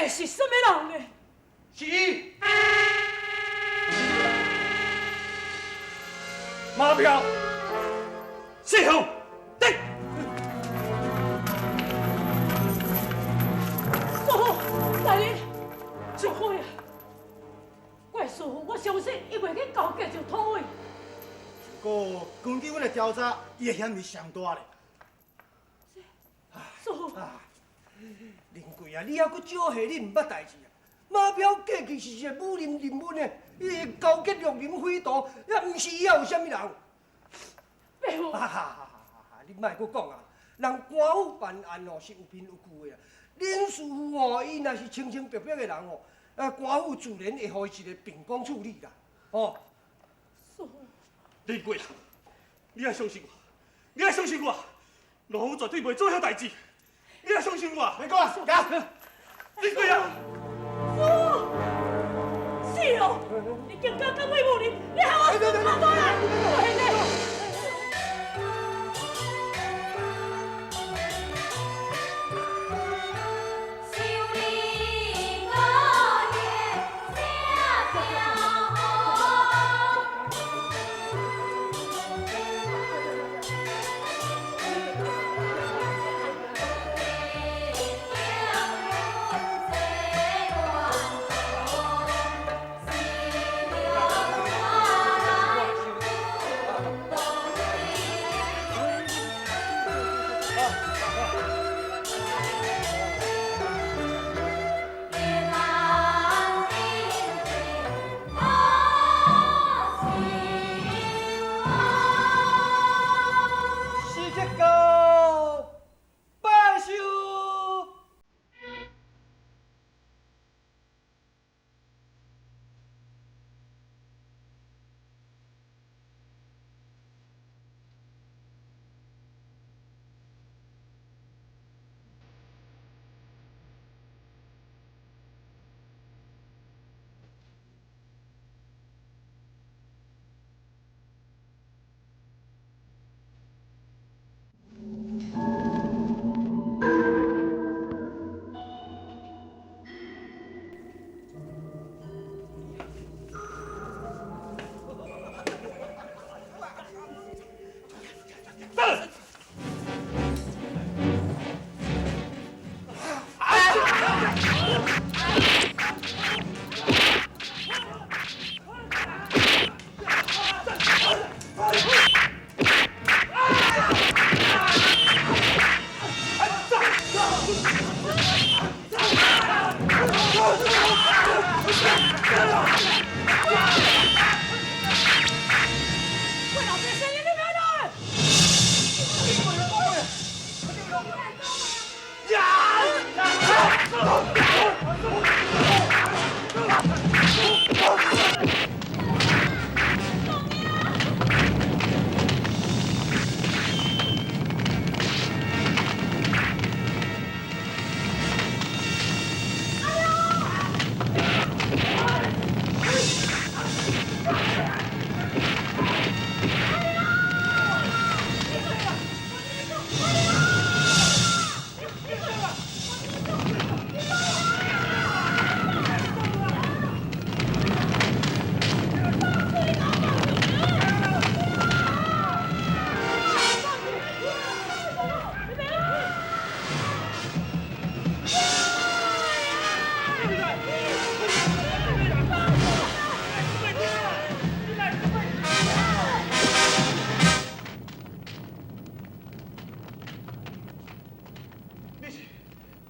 這是啥物人呢？是伊，馬彪，謝雄，對。師傅，大人，小伙啊，怪師傅，我相信伊袂去勾結就土匪。不過根據阮的調查，伊的嫌疑上大咧。師傅，林貴啊，你猶閣少下你毋捌代誌啊！馬彪過去是一個武林人物呢，伊會勾結綠林匪徒，也毋是伊，還有啥物人？伯父，哈哈哈哈！你莫閣講啊！人官府辦案哦是有憑有據的啊。恁師傅哦，伊若是清清白白的人哦，官府自然會予伊一個秉公處理啦。哦，師傅，林貴啊，你愛相信我，你愛相信我，老夫絕對袂做遐代誌，你愛相信我。別講啊，行。林貴啊！師傅，是哦，你更加敢威武林，你害我輸好多啦！對咧。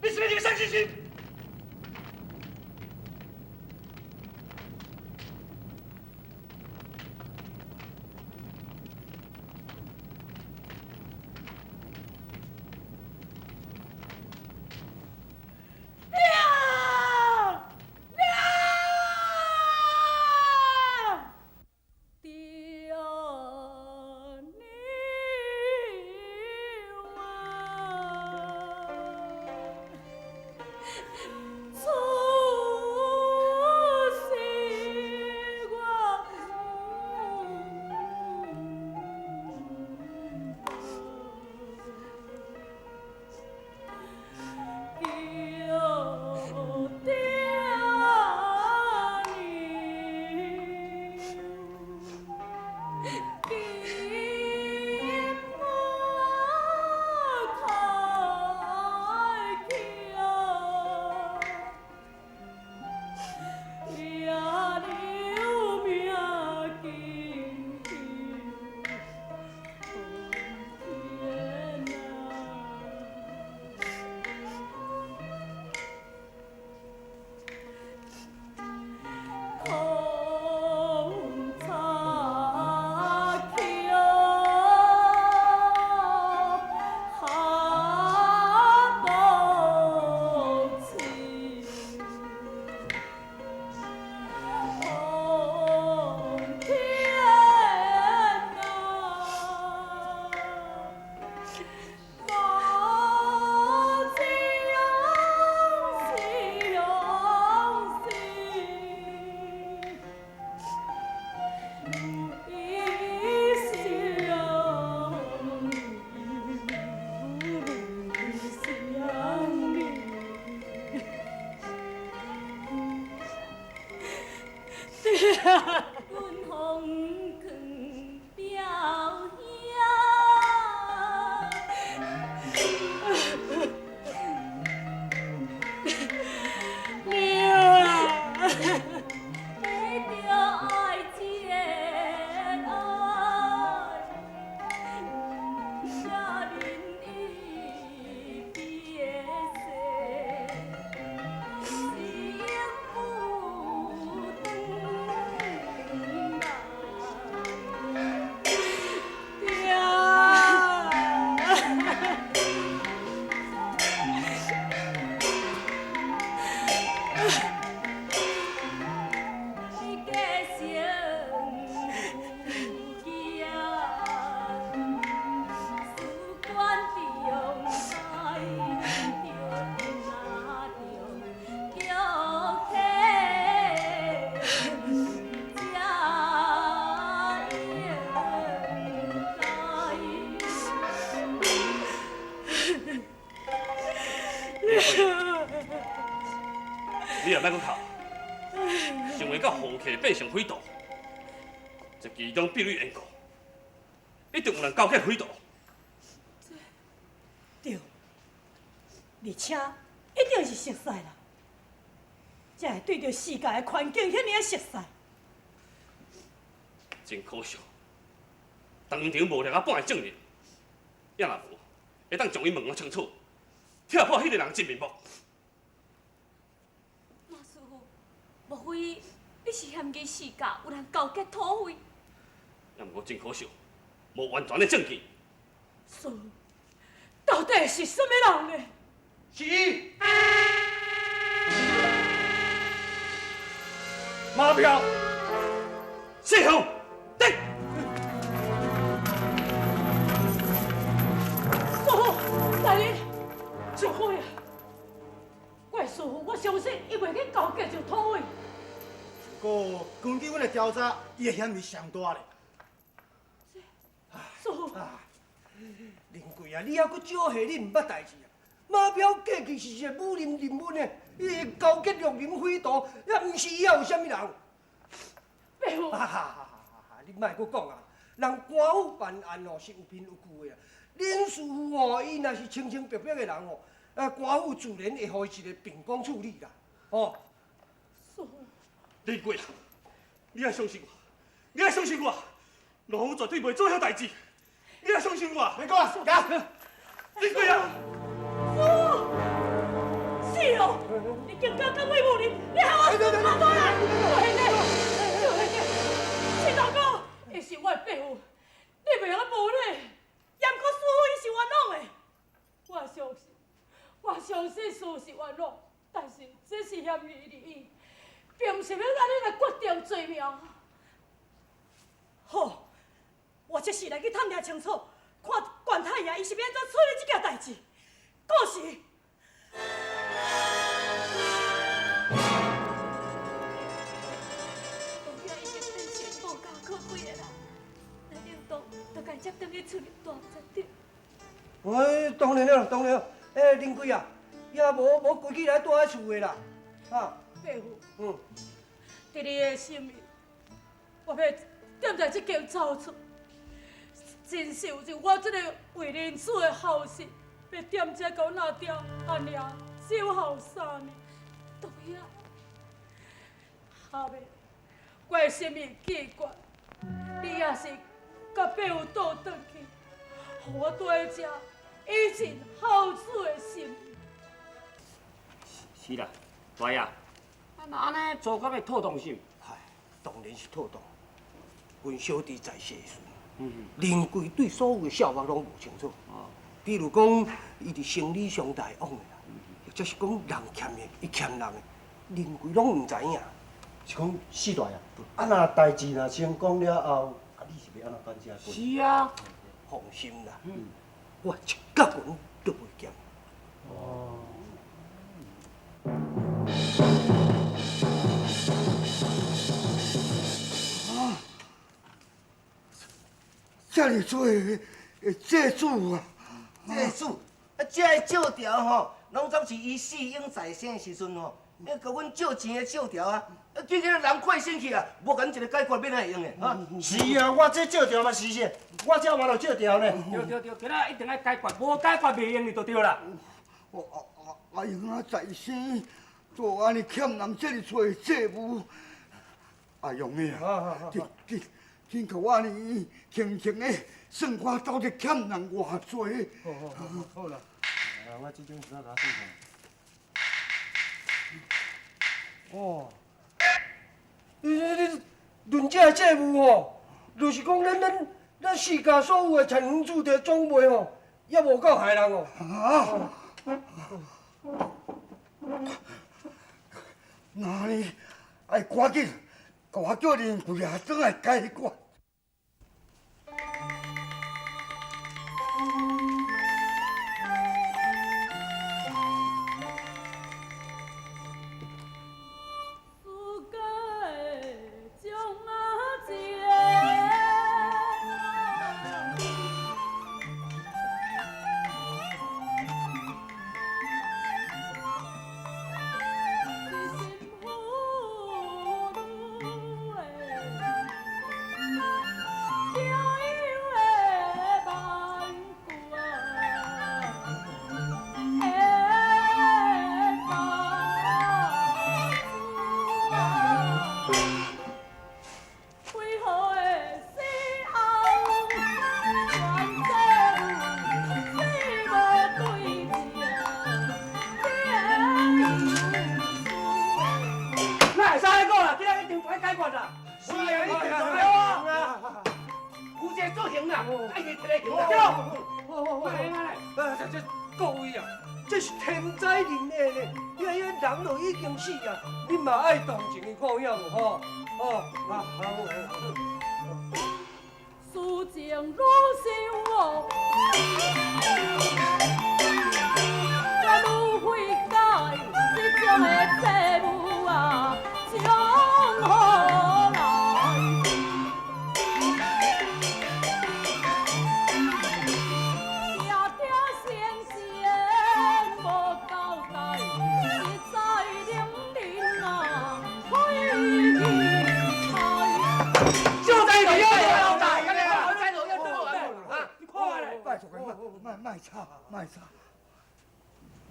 你是欲入啥信心？娘！阮风光表兄。娘啊！为着爱情爱，写恁一别世，是永不转来。娘。你继承父业，事关重大，着拿着玉体才应该。你也莫阁哭，想袂到豪客变成匪徒，这其中必有缘故，一定有人勾结匪徒。对，而且一定是熟似人，才会对著世界的环境遐尔啊熟似。真可惜，当场无掠啊半个证人，也若无，会当将伊问个清楚，拆破彼个人真面目。马师傅，莫非你是嫌疑世家有人勾结土匪？也毋过真可惜，无完全的证据。师父，到底是啥物人呢？是伊。马票，谢雄，对。师父，大人，做伙啊！我的师父，我相信伊袂去勾结著土匪。不过根据阮的调查，伊的嫌疑上大咧。师父，啊，林贵啊，你犹阁少下你毋捌代志啊？马彪过去是一个武林人物呢，伊会勾结绿林匪徒，也毋是伊还有啥物人？伯父，哈哈哈哈！你莫阁讲啊，人官府办案哦是有凭有据的啊。林师傅哦，伊若是清清白白的人哦，官府自然会予伊一个秉公处理啦，哦。师父，林贵啊，你爱相信我，你爱相信我，老夫绝对袂做遐代志，你爱相信我。别讲，行。林贵啊！师父，是哦，你竟敢讲话武林，你害我输卡倒来！对的，对的，四大哥，伊是我的伯父，你袂用无礼。也毋过师父伊是冤枉的。我相信，我相信事是冤枉，但是这是嫌疑而已，并毋是欲按呢来决定罪名。好，我这时来去探听清楚，看管太爷伊是欲按怎处理这件代志。过时。王兄已经变成无家可归的人，咱应当就共接转去厝里住，才对。哎，当然了，当然了。哎，林贵啊，也无无规矩来住喺厝的啦，哈。伯父，嗯。伫你的心意，我欲踮在这间走出，真是有就我这个为人子的孝心，欲踮这共阿爹阿娘守孝3年。对啊。下面，我的心意寄决，你也是共伯父倒转去，予我住伫遮以尽孝子的心。是啦，大爷，啊若按呢做较会妥当是？唉，当然是妥当。阮小弟在世的时阵，林贵对所有的笑话拢无清楚。哦。比如讲，伊伫生理上来往的啦，或者是讲人欠的，伊欠人的，林贵拢毋知影。是讲四大爷，啊若代志若成功了后，啊你是欲按怎办这是啊，放心啦，我一角银都袂减。哦。啊！遮尔多的债主啊！债主，啊，这个借条吼，拢总是伊四英在生的时阵吼，你共阮借钱的借条啊，啊，今日人快先去啊，无共阮一个解决，欲哪会用的？哈？是啊，我这借条嘛是是，我这嘛就借条呢。对对对，今仔一定爱解决，无解决袂用的就对啦。我阿英啊在生，做按呢欠人这尔多债务，阿勇的啊，紧紧紧予我按呢轻轻的算看到底欠人偌济。好好好，好啦。啊，我这张纸仔甲算看。哦，你论这个债务吼，就是讲咱四家所有的田园厝地总卖吼，也无够害人哦。啊！那你爱赶紧，共我叫林贵啊，转来解决。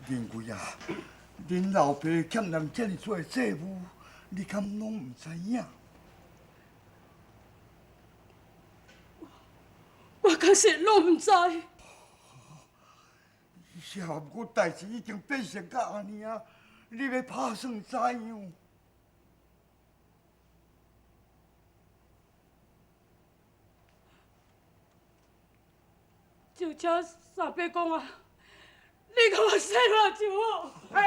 林贵啊，恁老爸欠人这尔多债务，你敢拢毋知影？我确实拢毋知。是啊，毋过代志已经变成到按呢啊，你欲拍算怎样？就请三伯公啊！你共我洗偌就好。哎，